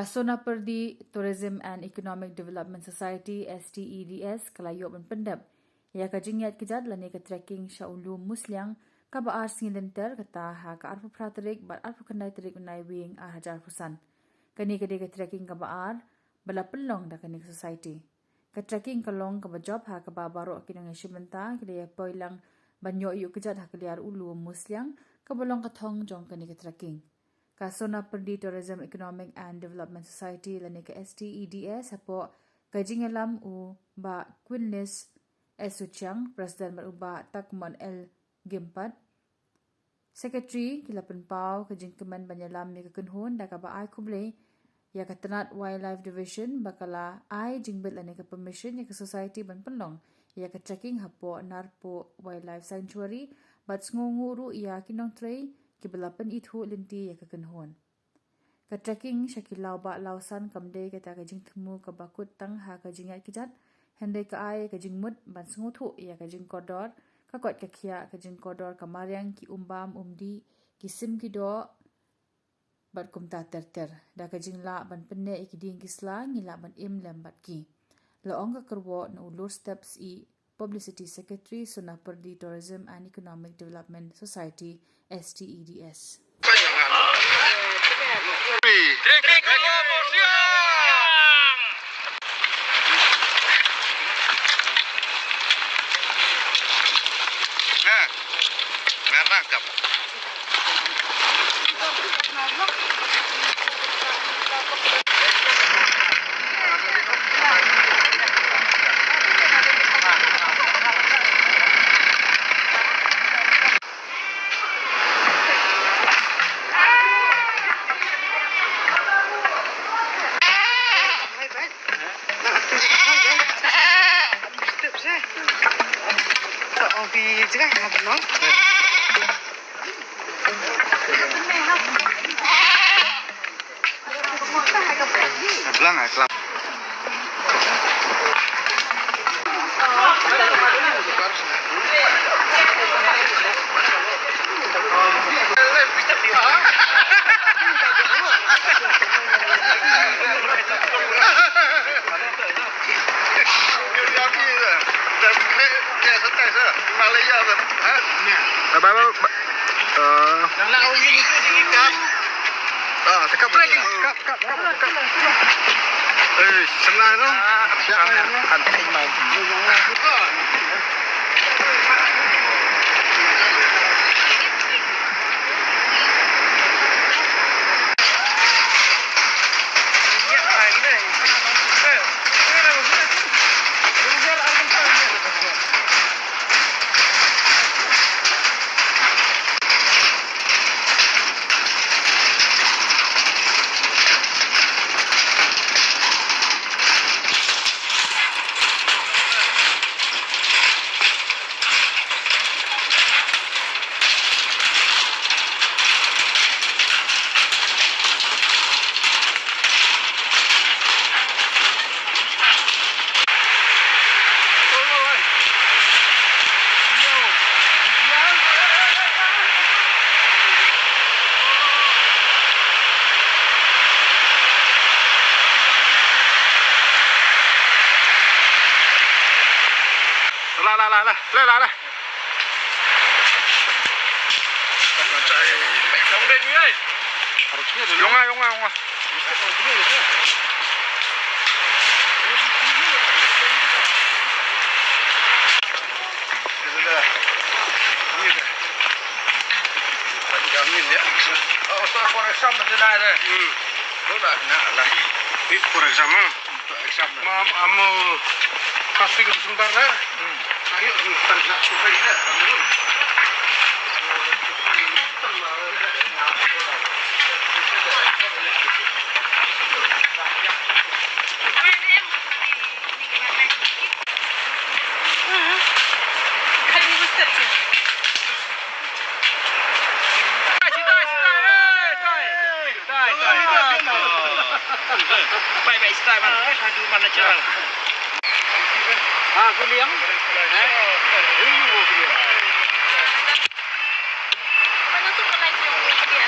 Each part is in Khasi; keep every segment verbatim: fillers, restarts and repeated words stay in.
Sonapyrdi Tourism and Economic Development Society, S T E D S, ka la ïoh ban pyndep ïa ka jingïaid kjat lane ka trekking sha u Lum Musliang kaba ar sngi lynter, kata ha ka arphew phra tarik bad arphew khyndai tarik u Naiwieng ar hajar arphew san. Kane ka dei ka trekking kaba ar ba la pynlong da kane ka society. Ka trekking ka long kaba jop ha kaba baroh ki nongïashim bynta ki la ïa poi lang ban ïoh ïuh kjat ha ka liar u Lum Musliang kaba long ka thong jong kane ka trekking. Ka Sonapyrdi Tourism Economic and Development Society lane ka S T E D S, hapoh ka jingïalam u Bah Quinlis S Suchiang, President, bad u Bah Takmon L Gimpat, Secretary, ki la pynpaw ka jingkmen ban ïalam ïa ka kynhun da kaba ai khublei ïa ka tnat Wildlife Division ba ka la ai jingbit lane ka permission ïa ka society ban pynlong ïa ka trekking hapoh Narpuh Wildlife Sanctuary bad sngewnguh ruh ïa ki nongtrei kiba la pynithuh lynti ïa ka kynhun. Ka trekking sha ki lawbah lawsan kam dei kata ka jingthmu kaba kut tang ha ka jingïaid kjat, hynrei ka ai ka jingmut ban sngewthuh ïa ka jingkordor ka koit ka khiah, ka jingkordor ka mariang, ki umbam umdih, ki sim ki doh bad kumta ter ter. Da ka jinglah ban pynneh ïa ki dieng ki sla, ngi lah ban im lem bad ki, la ong ka kyrwoh na u Lurstep Syiem, Publicity Secretary, Sonapyrdi Tourism and Economic Development Society, S T E D S. Ba, ba, ba, ba, eh. Ah, tekap, tekap, tekap, tekap, tekap. Eh, senang tu. La, la, la, la, la, la, la. Yong nga, yong nga, yong nga. For example, tonight, eh? Hmm. Look at that, lah. Wait for example. Ma, amo, plastic itu sebentar, lah. Hmm. Ayo, sebentar, nak coba ini, lah. Bye bye, style man. Aduh, mana cerah. Ah, kuliang. Eh? Ini juga kuliang. Mana tu pernah jumpa dia?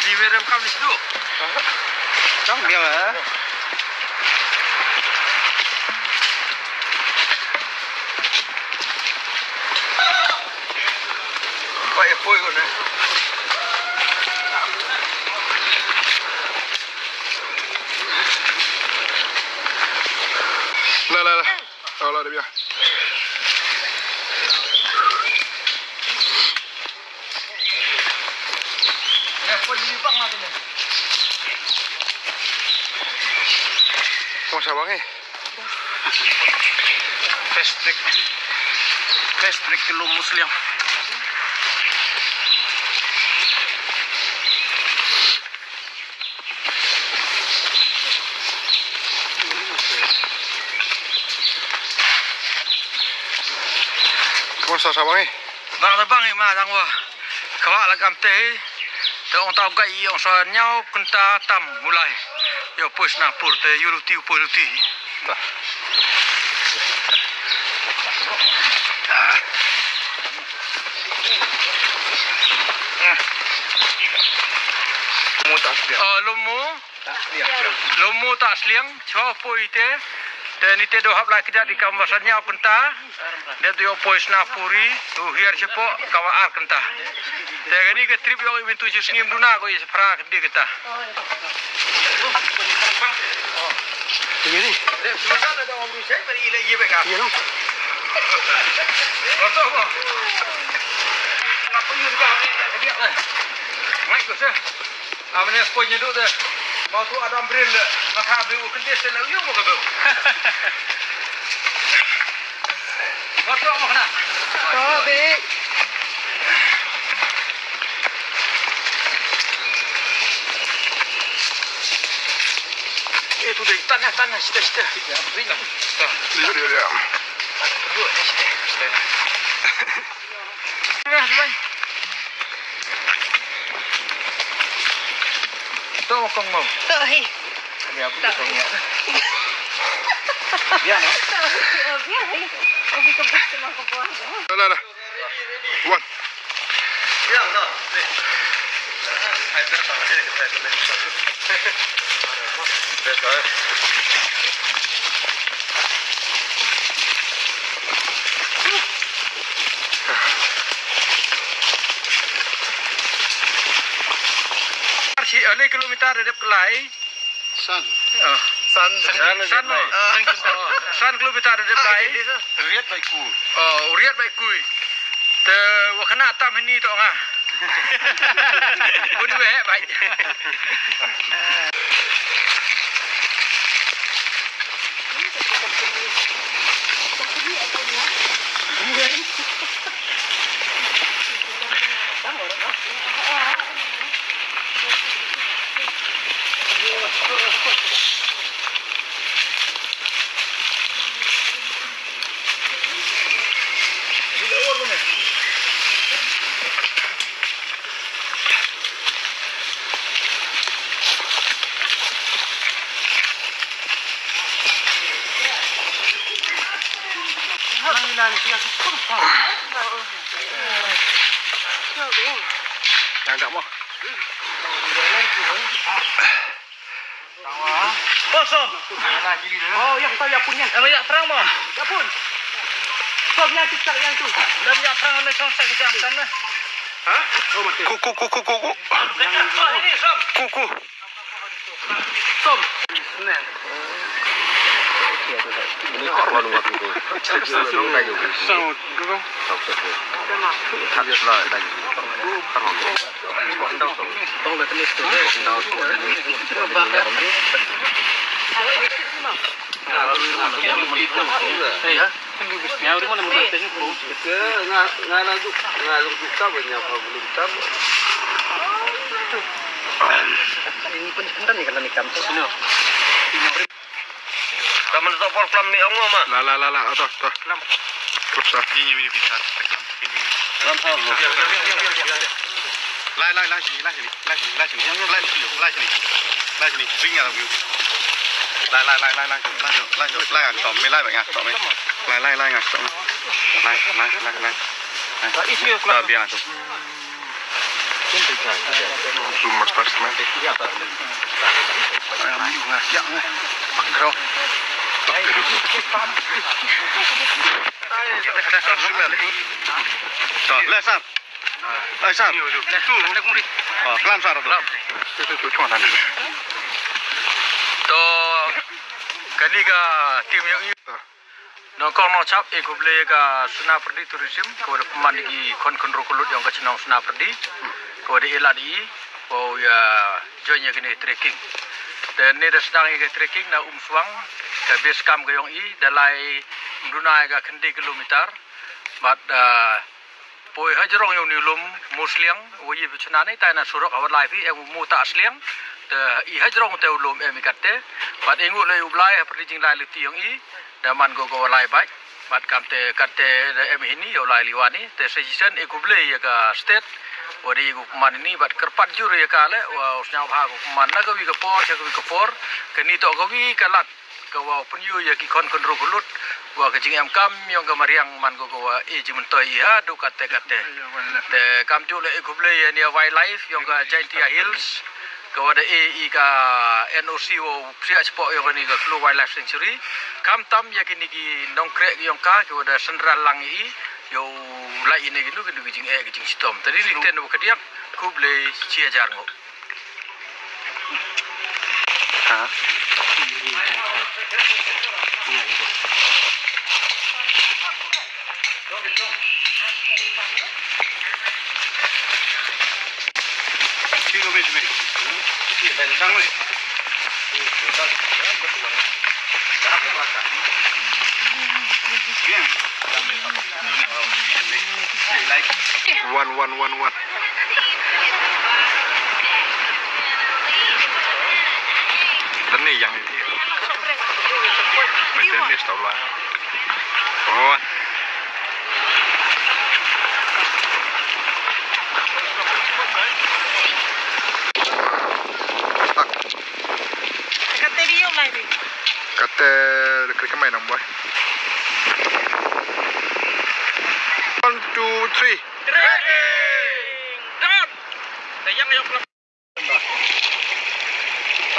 Ini merem kam di situ. Kam biang ah. Nampak ya poi kau ni. Lah, lah, lah. Oh, lah, dia biar. Masa bang eh? Fast track. Fast track ke Lum Muslim. Kumno sa sa bang eh? Bang da bang eh ma dang wa. Kawak la kam te. Te ong tau gai ong sa nyau kynta tam mulai. Yo pus na pur te yu luti pus luti. Lomo. Lomo ta sliang, chwa poi te. Te ni te do hap lai kjat di kam wa sa nyau kynta. Dep do poi sna puri, u hiar chepo, kam wa ar kynta. Te kani ka trip yo i bintu chi sngim duna ko i phra kynti kynta. Ini. Dep sementara ada orang berusaha beri ile ye beka. Iya dong. Oto mo. Apa yun ka ni dia. Ngai ko sa. Amne ko nyedu de. Mau tu adam brin de. Maka bri u kente sen u mo ka do. Mau tu mo kana. Oh, be. Eh, tu deh, tanah, tanah, sita, sita. Brin. Dia, dia, dia. Dua, sita, sita. Dah, dah. Tu kong mau. Tu, hei. Ni apa tu kong mau? Biang, no? Biang, eh. Wan. Shi, eh, lai kilometer da dep klai. San. Ah, san. San. San, no? Ah, san kilometer da dep klai. Riat bai kui. Oh, riat bai kui. Te wa khana tam hini to nga. Bun weh bai. Agak mah. Kosong. Oh, yang tahu ya pun yang. Yang terang mah. Ya pun. Som yang tu, yang tu. Lam yang terang ni song saya kejam sana. Hah? Oh, mati. Ku, ku, ku, ku, ku, ku. Yang ini som. Ku, ku. Som. Ini kor lalu waktu itu. Sound. Ini pun sebentar nih kalau nikam tuh. Sini. Ka man sa bor klam ni ong ma. La, la, la, la, to, to. Klam. Klop sa. Ni, ni, ni, ni, ni. Klam sa. Lai, lai, lai, sini, lai, sini, lai, sini, lai, sini. Lai, sini, lai, sini. Lai, sini. Bring ya, bring. Lai, lai, lai, lai, lai, lai, lai, lai, lai, stop. Me lai, bang, stop, me. Lai, lai, lai, stop. Lai, lai, lai, lai. Lai. Biang tu. Zoom first, man. Ayam you ngas yang, eh. Background. To, left side. Left side. Oh, klam side tu. Tu, tu, tu, tu, tu. To, kane ka team ïa u. Nongkong nongchap, e khublei ïa ka Sunapyrdi Tourism, ka wa da pynman ïa ki khon khynroo khyllood yong ka chnong Sunapyrdi, ka wa da e lad ïa i, wow ïa join ïa kane trekking. Te ne da sdang ïa ka trekking na Umswang, ka base camp ka yong i, da lai ym duna ïa ka khyndai kilometer, bad, ah, Poi hajrong ïa une u lum Musliang, u ïa phi chna ne, tai na surok, ha wat lai phi, em u Mutah Sliang, te i hajrong te u lum em i katte, bad i nguh leh ïa u Blai, ha pyrdi jinglai lynti yong i, da man ko ko wa lai bait, bad kamte katte da em hini, ïa u lai liwa ni, te suggestion, i khublei ïa ka state, wa da i gu man ini, bad kyrpad jur ïa ka leh, wa u sñiawbha ko man na kawi ka por, sha kawi ka por, kani toh kawi ka lad, ka wa u pynïoh ïa ki khon khynroo khyllood, wa ka jingemkam yong ka mariang man ko ka wa e jingmyntoi i haduh katte katte. Te kam ju leh i khublei ïa nia wildlife yong ka Jaintia Hills, ka wa da e i ka N O C wa u psiah chapoh yong kani ka Khloo Wildlife Sanctuary. Kam tam ïa kini ki nongkreh yong ka, ki wa da synran lang ïa i, ïa u lai ine kinu kinu ki jingeh ki jingshitom. Te dei ni ten wa ka diak, khublei shi hajar nguh. Ha? Wan, wan, wan, wan. Dane yang. Dane stop lah. Oh. Stuck. Ka te ri ïa u lai ri. Kata da kri kamai nang boy. One, two, three.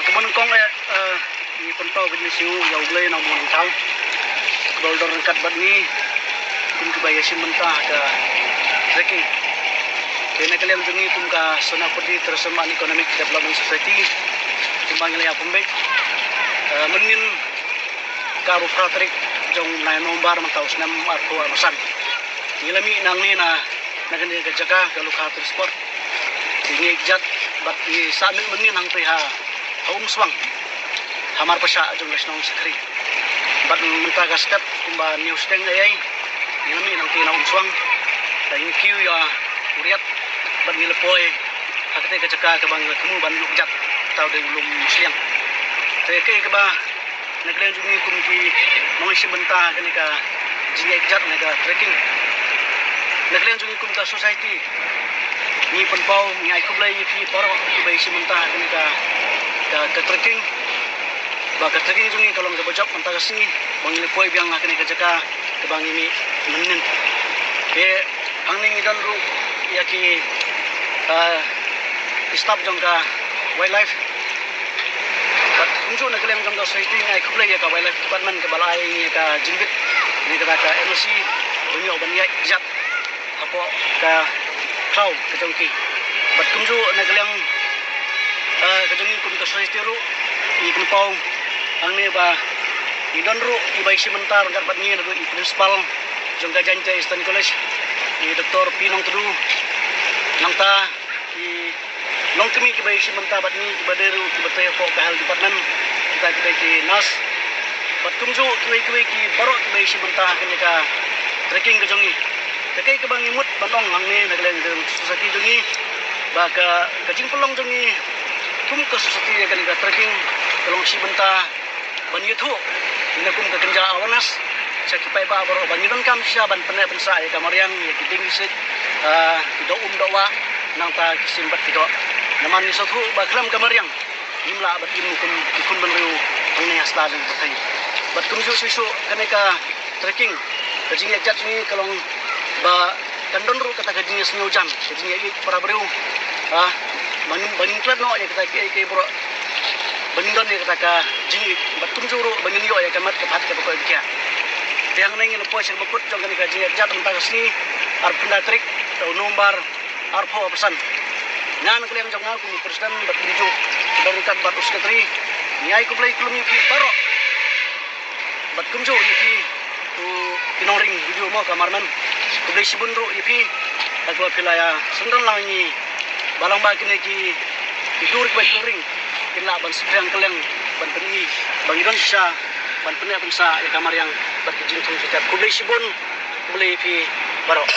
Ka mon kong eh, eh, ngi pynpaw kini singu ya U Blei nang mon thau. Dol dor kat bad ngi kum kiba ïa shim bynta ka trekking. Te na ka liang jong ngi kum ka Sonapodi Tourism and Economic Development Society, kumba ngi la ïa pynbeit, eh, mynnin ka arphew phra tarik jong u bnai November mynta u snem arphew arphew san. Ngi la mih nangne na, na kane ka jaka ka Lukha Tourist Spot. Te ngi ïa kjat bad ngi sah mih mynnin hangtei ha, ha Umswang, ha marpyrshah jong ka shnong Sakri. Bad mynta ka step kumba hynñiew shiteng eiei ngi la mih nangtei na Umswang. Te ngi kiew ïa u riat bad ngi la poi ha katei ka jaka kaba ngi la thmu ban ïuh kjat, thaw dei u lum Musliang. Te kaei kaba na ka liang jong ngi kum ki nongshim bynta kane ka jingïaid kjat ne ka trekking. Na ka liang jong ngi kum ka society, ngi pynpaw, ngi ai khublei ïa phi baroh kiba ïashim bynta kane ka, ka, ka trekking. Ba ka trekking jong ngi ka long kaba jop mynta ka sngi ba ngi la poi biang ha kane ka jaka kaba ngi mih mynnin. Te hangne ngi don ruh ïa ki, ah, ki staff jong ka wildlife. Bad kumjuh na ka liang jong ka society ngi ai khublei ïa ka wildlife department kaba la ai ïa ka jingbit ne kata ka N O C ban ïoh ban ïaid kjat hapoh ka khlaw ka jong ki. Bad kumjuh na ka liang, eh, ka jong ngi kum ka society ruh ngi pynpaw hangne ba ngi don ruh iba ïashim bynta ryngkat bad ngi naduh i principal jong ka Jaiñtia Eastern College, i Doctor P Nongtdu. Nangta ki longkmie kiba ïashim bynta bad ngi kiba dei ruh kiba trei hapoh ka health department, kita kiba ki nurse. Bad kumjuh kiwei kiwei ki baroh kiba ïashim bynta ha kane ka trekking ka jong ngi. Te kaei kaba ngi mut ban ong hangne na ka liang jong society jong ngi ba ka, ka jingpynlong jong ngi kum ka society ïa kane ka trekking ka long shim bynta ban ïathuh ïa kane kum ka kynja awareness sha ki paidbah baroh ba ngi donkam shisha ban pynneh pynsah ïa ka mariang, ïa ki dieng ki siej, ah, ki doh um doh wah, nangta ki sim bad ki doh. Namar ngi sngewthuh ba khlem ka mariang ngim lah ban im kum ki khun bynriew hangne ha sla jong ka pyrthei. Bad kumjuh shuh shuh kane ka trekking, ka jingïaid kjat jong ngi ka long ba kan don ruh kata ka jingïasngewjan, ka jingïaid para briew. Ah, ba ngin, ba ngin klet noh ïa kata kiei kiei baroh, ba ngin don ïa kata ka jingïaid, bad kumjuh ruh ba ngin ïoh ïa ka met ka phad kaba koit ba khiah. Te hangne ngi la poi sha kaba kut jong kane ka jingïaid kjat mynta ka sngi, arphew khyndai tarik u November arphew arphew san. Nga na ka liang jong nga kum u president bad kumjuh, don ryngkat bad u secretary, ngi ai khublei kylum ïa phi baroh. Bad kumjuh ïa phi, u, ki nongring video mo, cameraman. Khublei shibun ruh ïa phi, ha kaba phi la ïa synran lang ïa ngi. Ba lang ba kine ki, ki dur kiba ki nongring kin lah ban sngewthuh kylleng ban pyni ba ngi don shisha ban pynneh pynsah ïa ka mariang bad ki jingthung jingtep. Khublei shibun, khublei ïa phi baroh.